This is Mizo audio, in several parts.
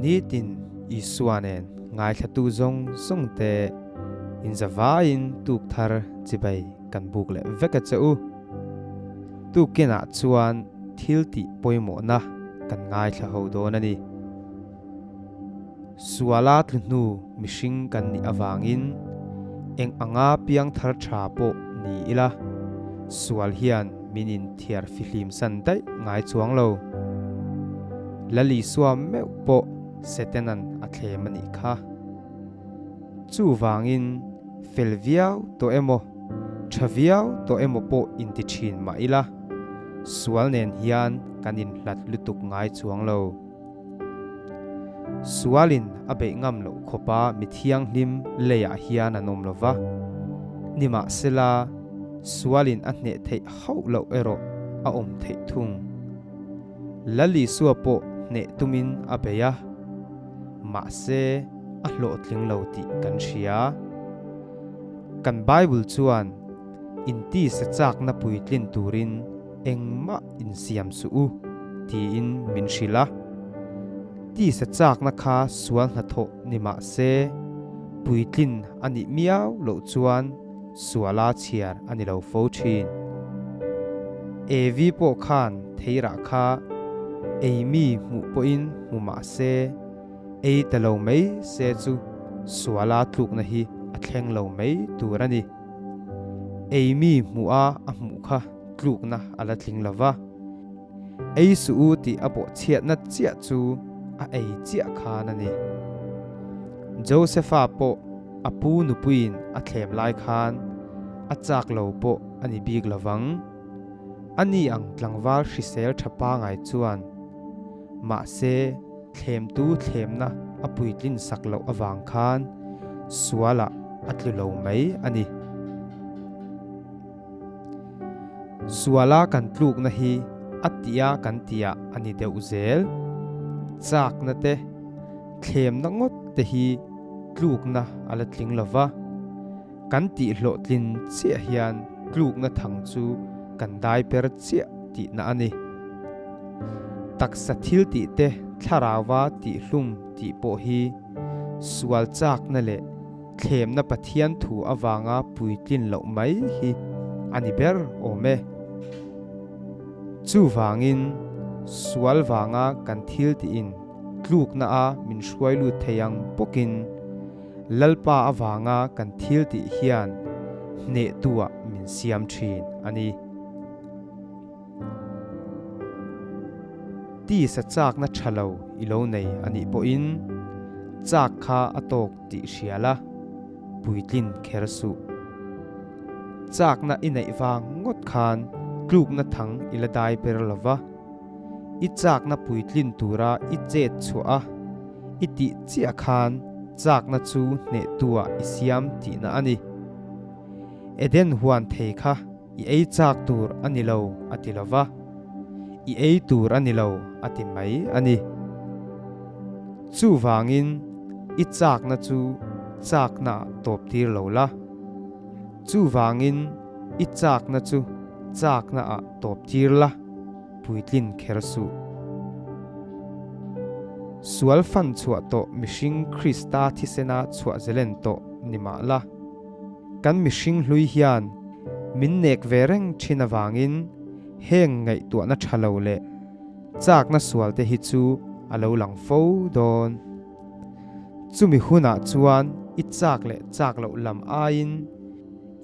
Nitin Isua nen ngaithlatu zawng zawng te inzavaiin tuk thar chibai kan buk leh vek a che u. Tukinah chuan thil tih pawimawhna kan ngaithla ho dawn a ni. Suala tlu hnu mihring kan nih avangin eng anga piang thar tha pawh ni ila, sual hian min inthiar fihlim san daih ngai chuang lo. Lalisua meuh pawh Setanan a thlem a nih kha. Chuvangin fel viau tawh emaw, tha viau tawh emaw pawh inti thin mah ila, sual nen hian kan inhlat lutuk ngai chuang lo. Sualin a beih ngam loh khawpa mi thianghlim leiah hian an awm lo va, nimahsela sualin a hneh theih hauh loh erawh a awm theih thung. Lal Isua pawh hneh tumin a bei a, mahse a hlawhtling lo tih kan hria. Kan Bible chuan intisa chakna puitlin turin engmah insiam suh u, tiin min hrilh a. Tisa chakna kha sual hnathawh ni mah se, puitlin a nih miau loh chuan suala chhiar a ni lo fo thin. Evi pawh khan theirah kha ei mi hmuh pawhin hmu mah se, ei ta lo mai se chu suala tlukna hi a thleng lo mai tur a ni. Ei mi hmuha a hmuh kha tlukna a la tling lo va, ei suh u tih a bawhchhiatna chiah chu a ei chiah khan a ni. Josefa pawh a pu nupuiin a thlem lai khan a chak lo pawh a ni bik lo vang. Ani ang tlangval hrisel tha pangai chuan mahse thlemtu thlemna a puitlin sak loh avang khan sualah a tlu lo mai a ni. Suala kan tlukna hi a tia kan tiah a ni deuh zel. Chakna te, thlemna ngawt te hi tlukna a la tling lo va, kan tih hlawhtlin chiah hian tlukna thang chu kan dai per chiah tihna a ni. Taksa thil tih te thlarauva tihhlum tih pawh hi sual chakna leh Thlemna Pathian thu avanga puitlin loh mai hi a ni ber awm e. Chuvangin, sual vanga kan thil tiin tlukna a min hruai lut thei ang bawkin, Lalpa avanga kan thil tih hian hnehtuah min siam thin a ni. Tisa chakna tha lo i lo nei a nih pawhin chak kha a tawk tih hria la, puitlin kher suh. Chakna i neih vang ngawt khan tlukna thang i la dai ber lo va, i chakna puitlin tura i chet chhuah a, i tih chiah khan chakna chu hnehtuah i siam tihna a ni. Eden huan thei kha I ei chak tur a ni lo a ti lo va, i ei tur a ni lo a ti mai a ni. Chuvangin i chakna chu chakna tawp tir lo la. Chuvangin i chakna chu chakna ah tawp tir la, puitlin kher suh. Sual fan chhuah tawh mihring Krista thisena chhuah zelen tawh ni mah la. Kan mihring hlui hian min nek ve reng thin avangin heng ngaihtuahna tha lo leh chakna sual te hi chu a lo lang fo dawn. Chumi hunah chuan i chak leh chak loh lam aiin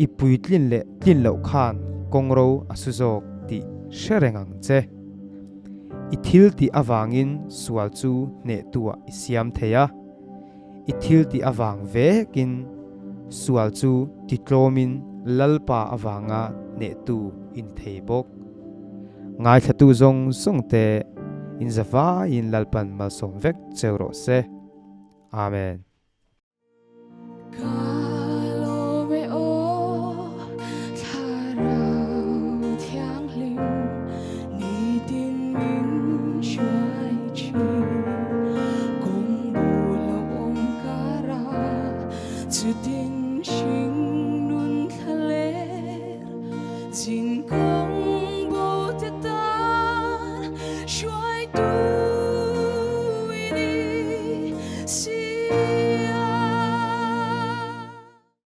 i puitlin leh tlin loh khan kawngro a su zawk tih hre reng ang che. I thil tih avangin sual chu hnehtuah i siam thei a. I thil tih avang vekin sual chu titlawmin Lalpa avanga hnehtu i ni thei bawk. Ngaithlatu zawng zawng te inzavaiin Lalpan malsawm vek cheu rawh se. Amen.